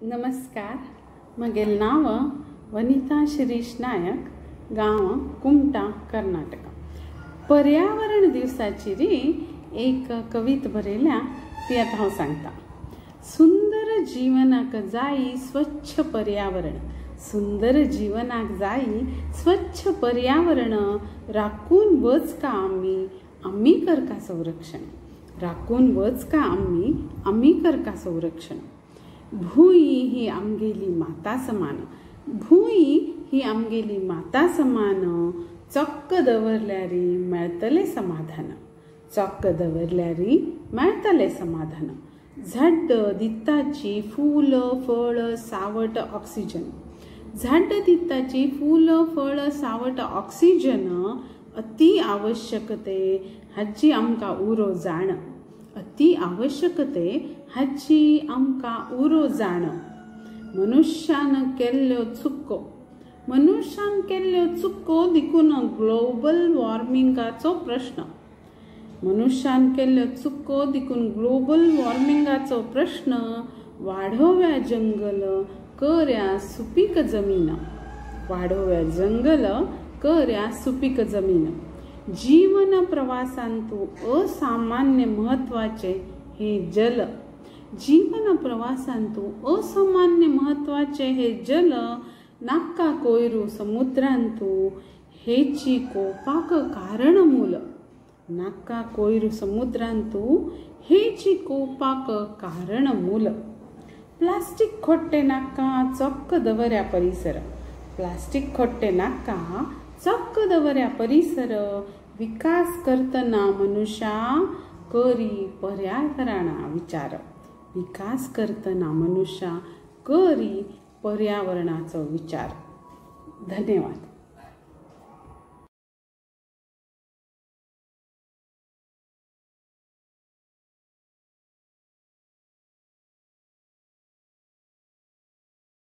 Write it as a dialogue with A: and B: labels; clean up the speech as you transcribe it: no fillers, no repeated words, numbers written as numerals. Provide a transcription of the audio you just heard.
A: नमस्कार, म्हगेलें नांव वनिता शिरीष नायक, गांव कुमटा, कर्नाटका. पर्यावरण दिवसाची एक कविता बरयल्या ती आतां हांव सांगता. सुंदर जीवनाक जायी स्वच्छ पर्यावरण, सुंदर जीवनाक जायी स्वच्छ पर्यावरण, राखून वच का आमी, आमी करका संरक्षण, राखून वच का आमी, आमी करका संरक्षण. भूंय ही आमगेली माता समान, भूंय ही आमगेली माता समान, चक्क दवरल्यारी मेळतलें समाधान, चक्क दवरल्यारी मेळतलें समाधान. झाड दिताची फूल फळ सावट ऑक्सिजन, झाड दिताची फूल फळ सावट ऑक्सिजन, अति आवश्यकते हाची आमकां उरो जाण, अति आवश्यकते हाची आमकां उरो जाण. मनुष्यान केल्ल्यो चुको, मनुष्यान केल्ल्यो चुको देखून ग्लोबल वॉर्मिंगाचो प्रश्न, मनुष्यान केल्ल्यो चुको देखून ग्लोबल वॉर्मिंगाचो प्रश्न. वाढोव्या जंगल कर्या सुपीक जमीन, वाढोव्या जंगल कर्या सुपीक जमीन. जीवन प्रवासांतु असामान्य महत्वाचे हे जल, जीवन प्रवासांतु असामान्य महत्वाचे हे जल, नाक्का कोयरू समुद्रांतु हेची कोपाक कारण मूल, नाक्का कोयरू समुद्रांतु हेची कोपाक कारण मूल. प्लास्टिक खोट्टे नाक्का चक्क दवर्या परिसर, प्लास्टिक खोट्टे नाक्का चक्क दवर्या परिसर. विकास करतना मनुष्या करी पर्यावरणा विचार, विकास करतना मनुष्या करी पर्यावरणाचो विचार. धन्यवाद.